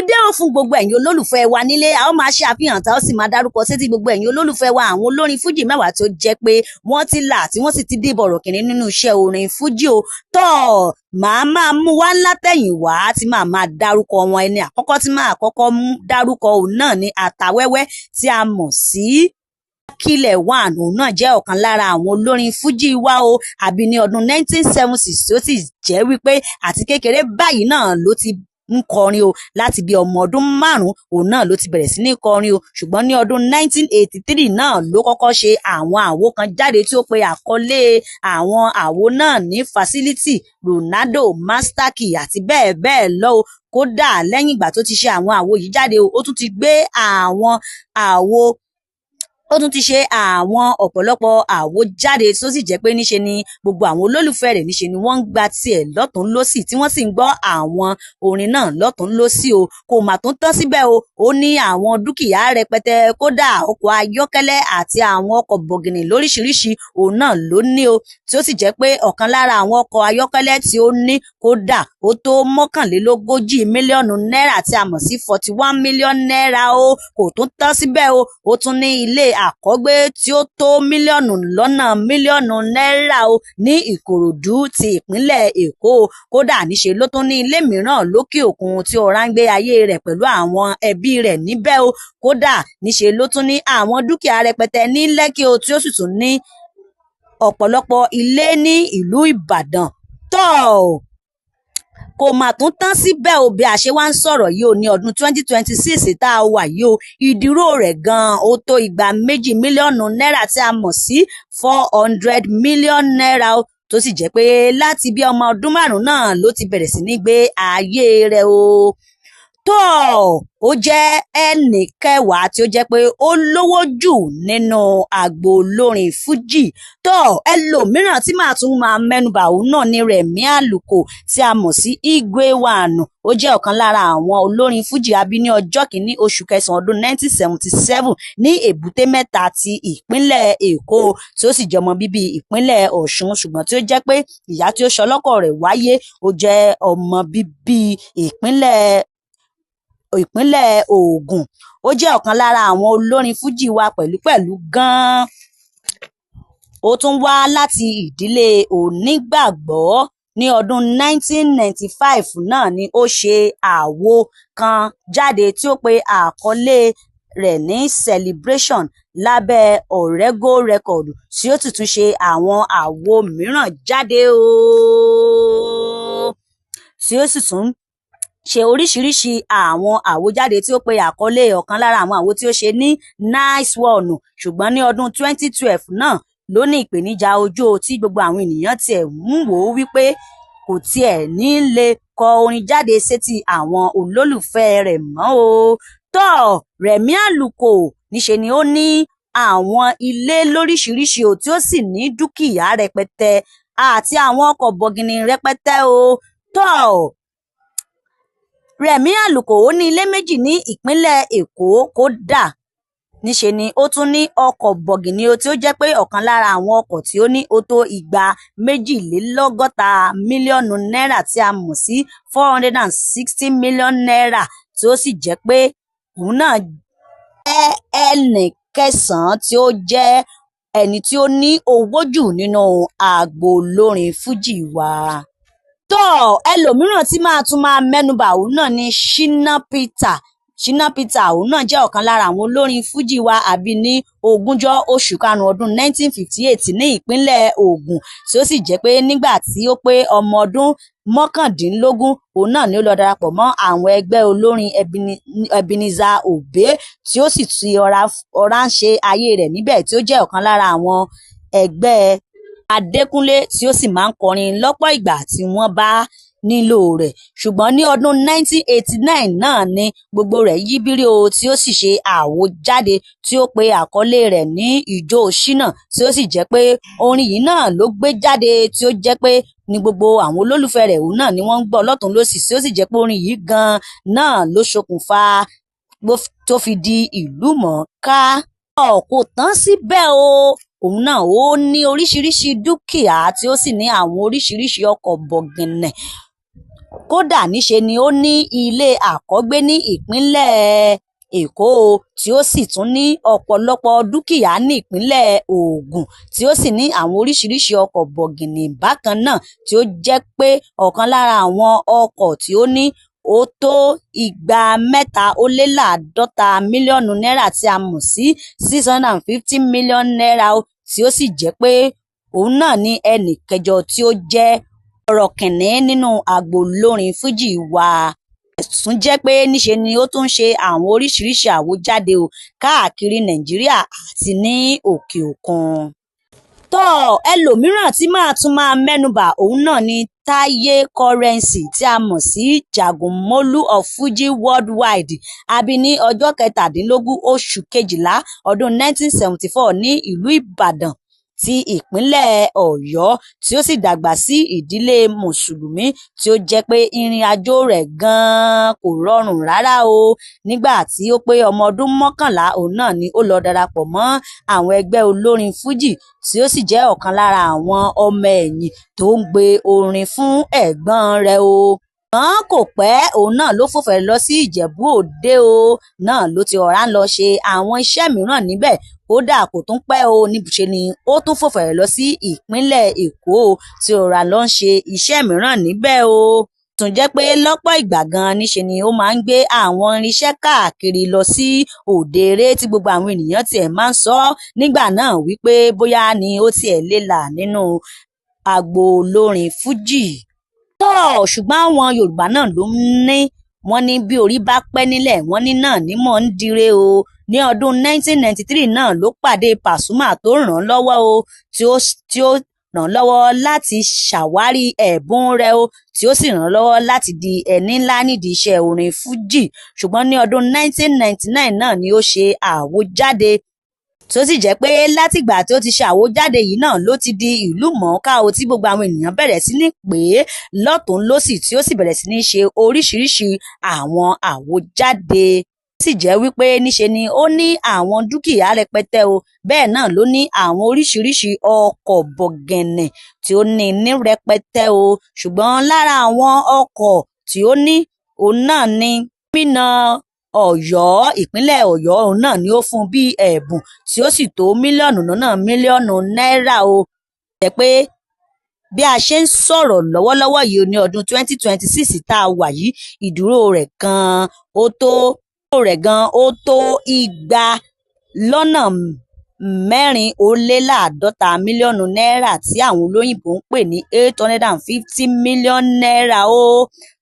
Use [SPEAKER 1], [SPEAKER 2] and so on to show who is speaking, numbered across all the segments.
[SPEAKER 1] Gbédè ó fún gbogbo ẹ̀yin olólùfẹ́ wa nílé. A ó máa ṣe àfihàn tá ó sì máa dárúkọ sétí gbogbo ẹ̀yin olólùfẹ́ wa àwọn olórin fújì 10 tó jẹ́ pé wọ́n ti là tí wọ́n sì ti dìbò ọ̀rọ̀ kìnní nínú iṣẹ́ orin fújì o. Tọ́ màá máa mú wá látẹ̀yìn wá tí màá máa dárúkọ wọn. Ẹni àkọ́kọ́ tí màá kọ́kọ́ mú dárúkọ òun náà ni Àtàwẹ́wẹ́ tí a mọ̀ sí Kílẹ̀ One. Òun náà jẹ́ ọ̀kan lára àwọn olórin fújì wa o, àbí ní ọdún 1976, tí ó sì jẹ́ wípé àti kékeré báyìí náà ló ti ń kọrin o. Láti bí ọmọ ọdún 5 òun náà ló ti bẹ̀rẹ̀ sí ní kọrin o. Ṣùgbọ́n ní ọdún 1983 náà ló kọ́kọ́ ṣe àwọn àwo kan jáde tí ó pe àkọlé àwọn àwo náà ní Facility, Ronaldo, Master Key àti bẹ́ẹ̀ bẹ́ẹ̀ lọ o. Kódà lẹ́yìn ìgbà tó ti ṣe àwọn àwo yìí jáde o, ó tún ti gbé àwọn àwo, ó tún ti ṣe àwọn ọ̀pọ̀lọpọ̀ àwo jáde, tó sì jẹ́ pé níṣe ni gbogbo àwọn olólùfẹ́ rẹ̀ níṣe ni wọ́n ń gba tiẹ̀ lọ́tún lọ́sì, tí wọ́n sì ń gbọ́ àwọn orin náà lọ́tún lọ́sì o. Kò mà tún tán síbẹ̀ o, ó ní àwọn dúkìá rẹpẹtẹ. Kódà ọkọ̀ ayọ́kẹ́lẹ́ àti àwọn ọkọ̀ bọ̀gìnì lóríṣiríṣi òun náà ló ní o, tí ó sì jẹ́ pé ọ̀kan lára àwọn ọkọ̀ ayọ́kẹ́lẹ́ tí ó ní, kódà ó tó 41 mílíọ̀nù náírà tí a mọ̀ sí 41 million naira o. Kò tún tán síbẹ̀ o, ó tún ní ilé àkọ́gbé tí ó tó mílíọ̀nù lọ́nà mílíọ̀nù náírà o ní Ìkòròdú ti ìpínlẹ̀ Èkó. Kódà níṣe ló tún ní ilé mìíràn lókè òkun tí ó rà ń gbé ayé rẹ̀ pẹ̀lú àwọn ẹbí rẹ̀ níbẹ̀ o. Kódà níṣe ló tún ní àwọn dúkìá rẹpẹtẹ ní Lẹ́kì o, tí ó sì tún ní ọ̀pọ̀lọpọ̀ ilé ní ìlú Ìbàdàn. Tọ́ọ̀ kò mà tún tán síbẹ̀ o. Bí a ṣe wá ń sọ̀rọ̀ yìí o, ní ọdún 2026 tá a wà yìí o, ìdúró rẹ̀ gan-an ó tó 200 mílíọ̀nù náírà tí a mọ̀ sí 400 million naira o, tó sì jẹ́ pé láti bí ọmọ ọdún 5 náà ló ti bẹ̀rẹ̀ sí ní gbé ayé rẹ̀ o. Tó ó jẹ́ ẹnì kẹwàá tí ó jẹ́ pé ó lówó jù nínú agbo olórin fújì. Tó ẹlòmíràn tí màá tún máa mẹ́nubà òun náà ni Rẹ̀mí Àlùkò tí a mọ̀ sí Igwe One. Ó jẹ́ ọ̀kan lára àwọn olórin fújì, abí ní ọjọ́ 1 oṣù kẹsàn-án ọdún 1977 ní Èbúté Mẹ́ta ti ìpínlẹ̀ Èkó, tí ó sì jẹ́ ọmọ bíbí ìpínlẹ̀ Ọ̀ṣun, ṣùgbọ́n tí ó jẹ́ pé ìyá tí ó ṣọlọ́kọ̀ rẹ̀ wáyé ó jẹ́ ọmọ bíbí ìpínlẹ̀ Ògùn. Ó jẹ́ ọ̀kan lára àwọn olórin fújì wa pẹ̀lúpẹ̀lú gan-an. Ó tún wá láti ìdílé onígbàgbọ́. Ní ọdún 1995 náà ni ó ṣe àwo kan jáde tí ó pe àkọlé rẹ̀ ní Celebration lábẹ́ Orego Record, tí ó sì tún ṣe àwọn àwo mìíràn jáde o, tí ó sì tún ṣe oríṣiríṣi àwọn àwo jáde tí ó pe àkọlé ọ̀kan lára àwọn àwo tí ó ṣe ní Nice One. Ṣùgbọ́n ní ọdún 2012 náà ló ní ìpèníjà ojú o, tí gbogbo àwọn ènìyàn tiẹ̀ ń wò ó wípé kò tiẹ̀ ní lè kọ orin jáde sétí àwọn olólùfẹ́ rẹ̀ mọ́ o. Tọ́ Rẹ̀mí Àlùkò níṣe ni ó ní àwọn ilé lóríṣiríṣi o, tí ó sì ní dúkìá rẹpẹtẹ àti àwọn ọkọ̀ bọ̀gìnì rẹpẹtẹ o. Tọ́ Rẹ̀mí Àlùkò ó ní ilé 2 ní ìpínlẹ̀ Èkó. Kódà níṣe ni ó tún ní ọkọ̀ bọ̀gìnì o, tí ó jẹ́ pé ọ̀kan lára àwọn ọkọ̀ tí ó ní ó tó 262 mílíọ̀nù náírà tí a mọ̀ sí 460 million naira, tí ó sì jẹ́ pé òun náà jẹ́ ẹnì kẹsàn-án tí ó jẹ́ ẹni tí ó ní owó jù nínú agbo olórin fújì wa. Tọ́ ẹlòmíràn tí màá tún máa mẹ́nubà òun náà ni Shina Peter. Shina Peter òun náà jẹ́ ọ̀kan lára àwọn olórin fújì wa, àbí ní 20 oṣù karùn-ún ọdún 1958 ní ìpínlẹ̀ Ògùn, tí ó sì jẹ́ pé nígbà tí ó pé ọmọ ọdún 19 òun náà ni ó lọ darapọ̀ mọ́ àwọn ẹgbẹ́ olórin Ebenezer Obey, tí ó sì ti ọ̀rá ń ṣe ayé rẹ̀ níbẹ̀, tí ó jẹ́ ọ̀kan lára àwọn ẹgbẹ́ Adékúnlé, tí ó sì máa ń kọrin lọ́pọ̀ ìgbà tí wọ́n bá nílò rẹ̀. Ṣùgbọ́n ní ọdún 1989 náà ni gbogbo rẹ̀ yí bírí o, tí ó sì ṣe àwo jáde tí ó pe àkọlé rẹ̀ ní Ìjó Ṣínà, tí ó sì jẹ́ pé orin yìí náà ló gbé jáde, tí ó jẹ́ pé ní gbogbo àwọn olólùfẹ́ rẹ̀ òun náà ni wọ́n ń gbọ́ lọ́tùn lósì, tí ó sì jẹ́ pé orin yìí gan-an náà ló ṣokùnfà tó fi di ìlú mọ̀ọ́ká. Kò tán síbẹ̀ o, òun náà ó ní oríṣiríṣi dúkìá tí ó sì ní àwọn oríṣiríṣi ọkọ̀ bọ̀gìnì. Kódà níṣe ni ó ní ilé àkọ́gbé ní ìpínlẹ̀ Èkó, tí ó sì tún ní ọ̀pọ̀lọpọ̀ dúkìá ní ìpínlẹ̀ Ògùn, tí ó sì ní àwọn oríṣiríṣi ọkọ̀ bọ̀gìnì bákan náà, tí ó jẹ́ pé ọ̀kan lára àwọn ọkọ̀ tí ó ní ó tó 350 mílíọ̀nù náírà tí a mọ̀ sí ₦650 million, tí ó sì jẹ́ pé òun náà ni ẹnì kẹjọ tí ó jẹ́ bọ̀rọ̀kìnní nínú agbo olórin fújì wa. Tún jẹ́ pé níṣe ni ó tún ń ṣe àwọn oríṣiríṣi àwòjáde o káàkiri Nàìjíríà àti ní òkè òkun. Tọ́ ẹlòmíràn tí màá tún máa mẹ́nubà, òun náà ni Táyé Currency tí a mọ̀ sí Jagunmolu of Fuji Worldwide. A bí ní ọjọ́ 17, oṣù kejìlá, ọdún 1974 ní ìlú Ìbàdàn ti ìpínlẹ̀ Ọ̀yọ́, tí ó sì dàgbà sí ìdílé Mùsùlùmí, tí ó jẹ́ pé ìrìn àjò rẹ̀ gan-an kò rọrùn rárá o. Nígbà tí ó pé ọmọ ọdún 11, òun náà ni ó lọ darapọ̀ mọ́ àwọn ẹgbẹ́ olórin fújì, tí ó sì jẹ́ ọ̀kan lára àwọn ọmọ ẹ̀yìn tó ń gbé orin fún ẹ̀gbọ́n rẹ̀ o. Ṣùgbọ́n kò pẹ́, òun náà ló fò fẹ̀rẹ̀ lọ sí Ìjẹ̀bú Òde o, náà ló ti ọ̀rá ń lọ ṣe àwọn iṣẹ́ mìíràn níbẹ̀. Kódà kò tún pẹ́ o, níṣe ni ó tún fò fẹ̀rẹ̀ lọ sí ìpínlẹ̀ Èkó, tí ó rọra lọ ń ṣe iṣẹ́ mìíràn níbẹ̀ o. Tún jẹ́ pé lọ́pọ̀ ìgbà gan-an níṣe ni ó máa ń gbé àwọn irinṣẹ́ káàkiri lọ sí òde eré, tí gbogbo àwọn ènìyàn tiẹ̀ máa ń sọ nígbà náà wípé bóyá ni ó tiẹ̀ lè là nínú agbo olórin fújì. Tọ́ ṣùgbọ́n àwọn Yorùbá náà ló ní wọ́n ní bí orí bá pẹ́ nílẹ̀, wọ́n ní náà ní mò ń dire o. Ní ọdún 1993 náà ló pàdé Pasuma tó ràn án lọ́wọ́ o, tí ó ràn án lọ́wọ́ láti ṣàwárí ẹ̀bùn rẹ̀ o, tí ó sì ràn án lọ́wọ́ láti di ẹni ńlá nídìí iṣẹ́ orin fújì. Ṣùgbọ́n ní ọdún 1999 náà ni ó ṣe àwòjáde, tí ó sì jẹ́ pé látìgbà tí ó ti ṣe àwòjáde yìí náà ló ti di ìlú mọ̀ọ́ká o, tí gbogbo àwọn ènìyàn bẹ̀rẹ̀ sí ní pè é lọ́tùn lósì, tí ó sì bẹ̀rẹ̀ sí ní ṣe oríṣiríṣi àwọn àwòjáde. Ó sì jẹ́ wípé níṣe ni ó ní àwọn dúkìá rẹpẹtẹ o, bẹ́ẹ̀ náà ló ní àwọn oríṣiríṣi ọkọ̀ bọ̀gìnì tí ó ní ní rẹpẹtẹ o. Ṣùgbọ́n lára àwọn ọkọ̀ tí ó ní, òun náà ni gómìnà Ọ̀yọ́, ìpínlẹ̀ Ọ̀yọ́, òun náà ni ó fún bí ẹ̀bùn tí ó sì tó mílíọ̀nù lọ́nà mílíọ̀nù náírà o. Jẹ́ pé bí a ṣe ń sọ̀rọ̀ lọ́wọ́lọ́wọ́ yìí ní ọdún 2026 tá a wà yìí, ìdúró rẹ̀ gan-an ó tó 450 mílíọ̀nù náírà tí àwọn olóyìnbó ń pè ní ₦850 million o,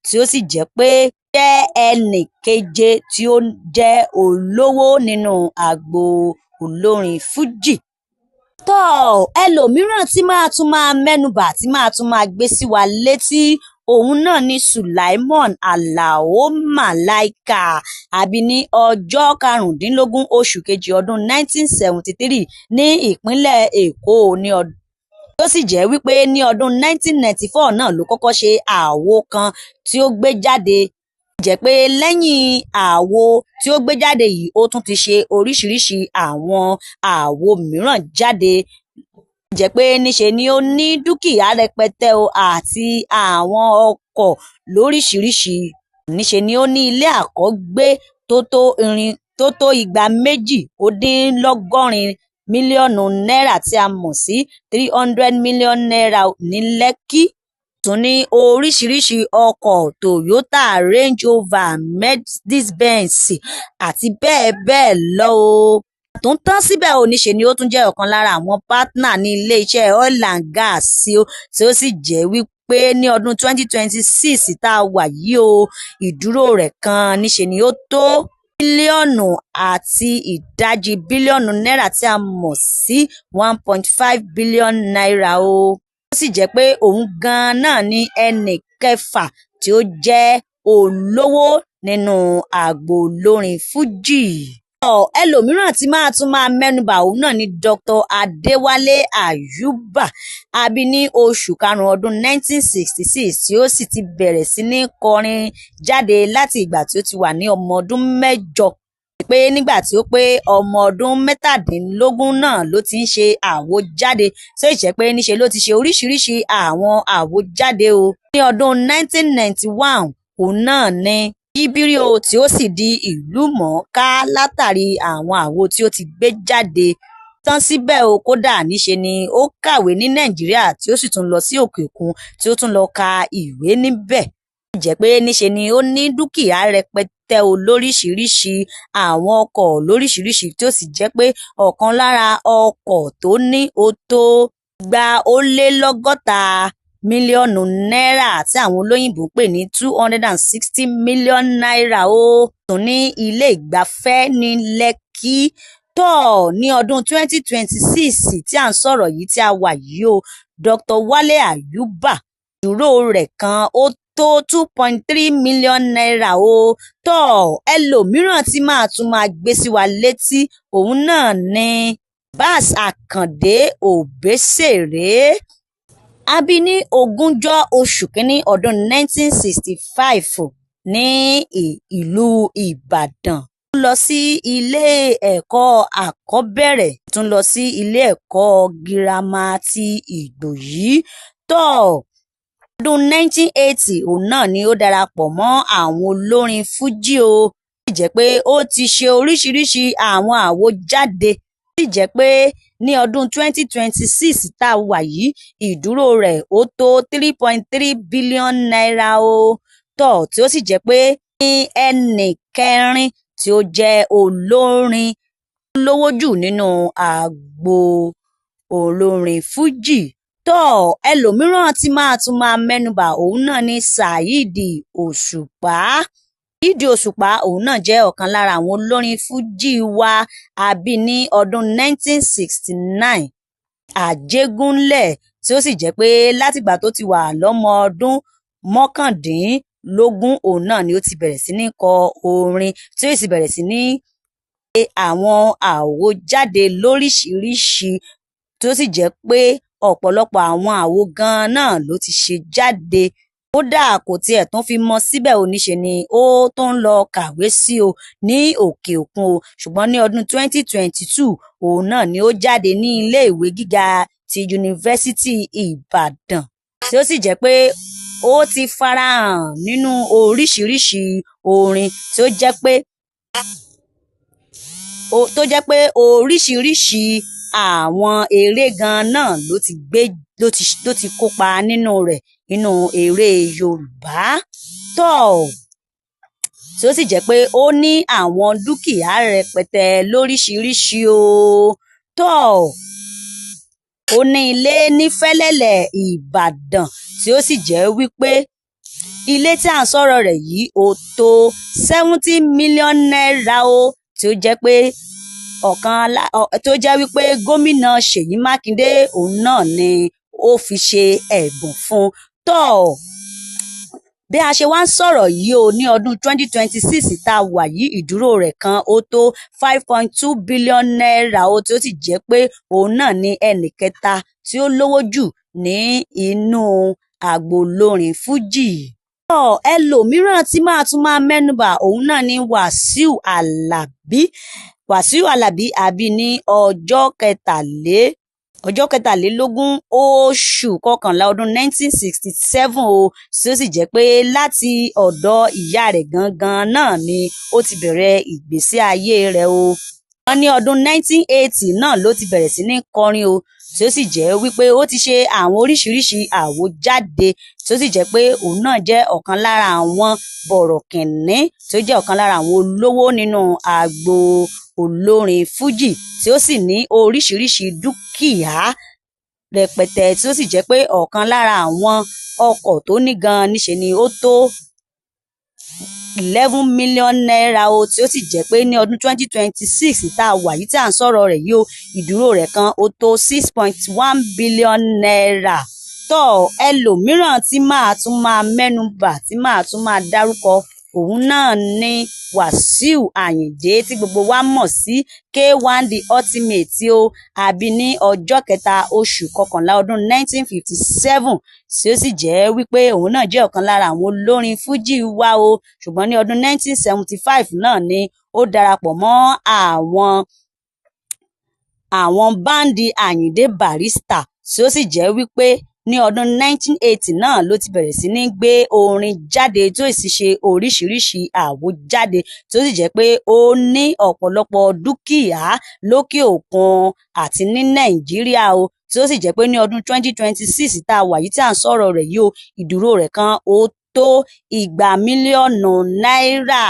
[SPEAKER 1] tí ó sì jẹ́ pé jẹ́ ẹnì keje tí ó jẹ́ olówó nínú agbo olórin fújì. Tọ́ ẹlòmíràn tí màá tún máa mẹ́nubà, tí màá tún máa gbé sí wa létí, òun náà ni Sulaimon Alao Malaika. Àbí ní ọjọ́ 15, oṣù kejì, ọdún 1973 ní ìpínlẹ̀ Èkó ní ọdún, tí ó sì jẹ́ wípé ní ọdún 1994 náà ló kọ́kọ́ ṣe àwo kan tí ó gbé jáde. Jẹ́ pé lẹ́yìn àwo tí ó gbé jáde yìí, ó tún ti ṣe oríṣiríṣi àwọn àwo mìíràn jáde. Jẹ́ pé níṣe ni ó ní dúkìá rẹpẹtẹ o àti àwọn ọkọ̀ lóríṣiríṣi. Níṣe ni ó ní ilé àkọ́gbé tó tó 280 mílíọ̀nù náírà tí a mọ̀ sí ₦300 million ní Lẹ́kí. Tún ní oríṣiríṣi ọkọ̀ Toyota, Range Rover, Mercedes-Benz àti bẹ́ẹ̀ bẹ́ẹ̀ lọ o. Tún tán síbẹ̀ o, níṣe ni ó tún jẹ́ ọ̀kan lára àwọn pátánà ní ilé-iṣẹ́ oil and gas o, tí ó sì jẹ́ wípé ní ọdún 2026 tá a wà yìí o, ìdúró rẹ̀ kan níṣe ni ó tó bílíọ̀nù àti ìdajì bílíọ̀nù náírà tí a mọ̀ sí ₦1.5 billion o. Ó sì jẹ́ pé òun gan-an náà ni ẹnì kẹfà tí ó jẹ́ olówó nínú agbo olórin fújì. Ẹlòmíràn tí màá tún máa mẹ́nubà, òun náà ni Dr. Adéwálé Àyùbá. A bí ní oṣù karùn-ún ọdún 1966, tí ó sì ti bẹ̀rẹ̀ sí ní kọrin jáde láti ìgbà tí ó ti wà ní ọmọ ọdún 8. Pé nígbà tí ó pé ọmọ ọdún 17 náà ló ti ń ṣe àwo jáde, tí ó sì jẹ́ pé níṣe ló ti ṣe oríṣiríṣi àwọn àwo jáde o. Ní ọdún 1991, òun náà ni Yíbírí o, tí ó sì di ìlú mọ̀ọ́ká látàrí àwọn àwo tí ó ti gbé jáde. Tán síbẹ̀ o, kódà níṣe ni ó kàwé ní Nàìjíríà tí ó sì tún lọ sí òkè òkun tí ó tún lọ ka ìwé níbẹ̀. Ó jẹ́ pé níṣe ni ó ní dúkìá rẹpẹtẹ o, lóríṣiríṣi àwọn ọkọ̀ lóríṣiríṣi, tí ó sì jẹ́ pé ọ̀kan lára ọkọ̀ tó ní ó tó 260 mílíọ̀nù náírà tí àwọn olóyìnbó ń pè ní ₦260 million o. Tún ní ilé ìgbafẹ́ ní Lẹ́kí. Tó ní ọdún 2026 tí à ń sọ̀rọ̀ yìí tí a wà yìí o, Dr. Wálé Àyùbá, ìdúró rẹ̀ kan ó tó ₦2.3 million o. Tó ẹlòmíràn tí máa tún máa gbé sí wa létí, òun náà ni Abbas Akande Obesere. A bí ní 20 oṣù kínní ọdún 1965 ní ìlú Ìbàdàn. Ó lọ sí ilé ẹ̀kọ́ àkọ́bẹ̀rẹ̀, tún lọ sí ilé ẹ̀kọ́ girama ti Ìgbòyí. Tó ọdún 1980, òun náà ni ó darapọ̀ mọ́ àwọn olórin fújì o. Ó sì jẹ́ pé ó ti ṣe oríṣiríṣi àwọn àwo jáde. Ó sì jẹ́ pé ní ọdún 2026 tá a wà yìí, ìdúró rẹ̀ ó tó ₦3.3 billion o. Tó tí ó sì jẹ́ pé ní ẹnì kẹrin tí ó jẹ́ olórin lówó jù nínú agbo olórin fújì. Tó ẹlòmíràn tí máa tún máa mẹ́nubà, òun náà ni Saheed Òṣùpá. Saheed Òṣùpá, òun náà jẹ́ ọ̀kan lára àwọn olórin fújì wa. A bí ní ọdún 1969, Àjẹgúnlẹ̀, tí ó sì jẹ́ pé látìgbà tó ti wà lọ́mọ ọdún 19, òun náà ni ó ti bẹ̀rẹ̀ sí ní kọ orin, tí ó sì bẹ̀rẹ̀ sí ní ṣe àwọn àwo jáde lóríṣiríṣi, tí ó sì jẹ́ pé ọ̀pọ̀lọpọ̀ àwọn àwo gan-an náà ló ti ṣe jáde. Kódà kò tiẹ̀ tún fi mọ́ síbẹ̀ o, níṣe ni ó tún lọ kàwé sí o ní òkè òkun o. Ṣùgbọ́n ní ọdún 2022, òun náà ni ó jáde ní ilé ìwé gíga ti Yunifásítì Ìbàdàn, tí ó sì jẹ́ pé ó ti farahàn nínú oríṣiríṣi orin tó jẹ́ pé oríṣiríṣi àwọn eré gan náà ló ti gbé, ló ti kópa nínú rẹ̀, nínú eré Yorùbá. Tó tí ó sì jẹ́ pé ó ní àwọn dúkìá rẹpẹtẹ lóríṣiríṣi o. Tó ó ní ilé ní Fẹ́lẹ́lẹ̀ Ìbàdàn, tí ó sì jẹ́ wípé ilé tí à ń sọ̀rọ̀ rẹ̀ yìí ó tó ₦70 million o, tí ó jẹ́ pé ọ̀kan tó jẹ́ wípé gómìnà Ṣèyí Mákindé, òun náà ni ó fi ṣe ẹ̀bùn fún un. Tó bí a ṣe wá ń sọ̀rọ̀ yìí o, ní ọdún 2026 tá a wà yìí, ìdúró rẹ̀ kan ó tó ₦5.2 billion o, tí ó sì jẹ́ pé òun náà ni ẹnì kẹta tí ó lówó jù ní inú agbo olórin fújì. Ẹlòmíràn tí máa tún máa mẹ́nubà, òun náà ni Wàsíù Àlàbí. Wàsíù Àlàbí, a bí ní ọjọ́ 23 oṣù kọkànlá ọdún 1967 o, tí ó sì jẹ́ pé láti ọ̀dọ̀ ìyá rẹ̀ gangan náà ni ó ti bẹ̀rẹ̀ ìgbésí ayé rẹ̀ o. Wọ́n ní ọdún 1980 náà ló ti bẹ̀rẹ̀ sí ní kọrin o, tí ó sì jẹ́ wípé ó ti ṣe àwọn oríṣiríṣi àwo jáde, tí ó sì jẹ́ pé òun náà jẹ́ ọ̀kan lára àwọn bọ̀rọ̀kìnní tí ó jẹ́ ọ̀kan lára àwọn olówó nínú agbo olórin fújì, tí ó sì ní oríṣiríṣi dúkìá rẹpẹtẹ, tí ó sì jẹ́ pé ọ̀kan lára àwọn ọkọ̀ tó ní gan níṣe ni ó tó ₦11 million o, tí ó sì jẹ́ pé ní ọdún 2026 tá a wà yìí tí à ń sọ̀rọ̀ rẹ̀ yìí o, ìdúró rẹ̀ kan ó tó ₦6.1 billion. Tó ẹlòmíràn tí máa tún máa mẹ́nubà, tí máa tún máa dárúkọ. Òun náà ni Wàsíù Àyìndé tí gbogbo wa mọ̀ sí K1 The Ultimate tí ó a bí ní ọjọ́ kẹta oṣù kọkànlá ọdún 1957, tí ó sì jẹ́ wípé òun náà jẹ́ ọ̀kan lára àwọn olórin fújì wa o. Ṣùgbọ́n ní ọdún 1975 náà ni ó darapọ̀ mọ́ àwọn báǹdì Àyìndé Barrister, tí ó sì jẹ́ wípé ní ọdún 1980 náà ló ti bẹ̀rẹ̀ sí ní gbé orin jáde, tí ó sì ṣe oríṣiríṣi àwo jáde, tí ó sì jẹ́ pé ó ní ọ̀pọ̀lọpọ̀ dúkìá lókè òkun àti ní Nàìjíríà o, tí ó sì jẹ́ pé ní ọdún 2026 tá a wà yìí tí à ń sọ̀rọ̀ rẹ̀ yìí o, ìdúró rẹ̀ kan ó tó 200 mílíọ̀nù náírà.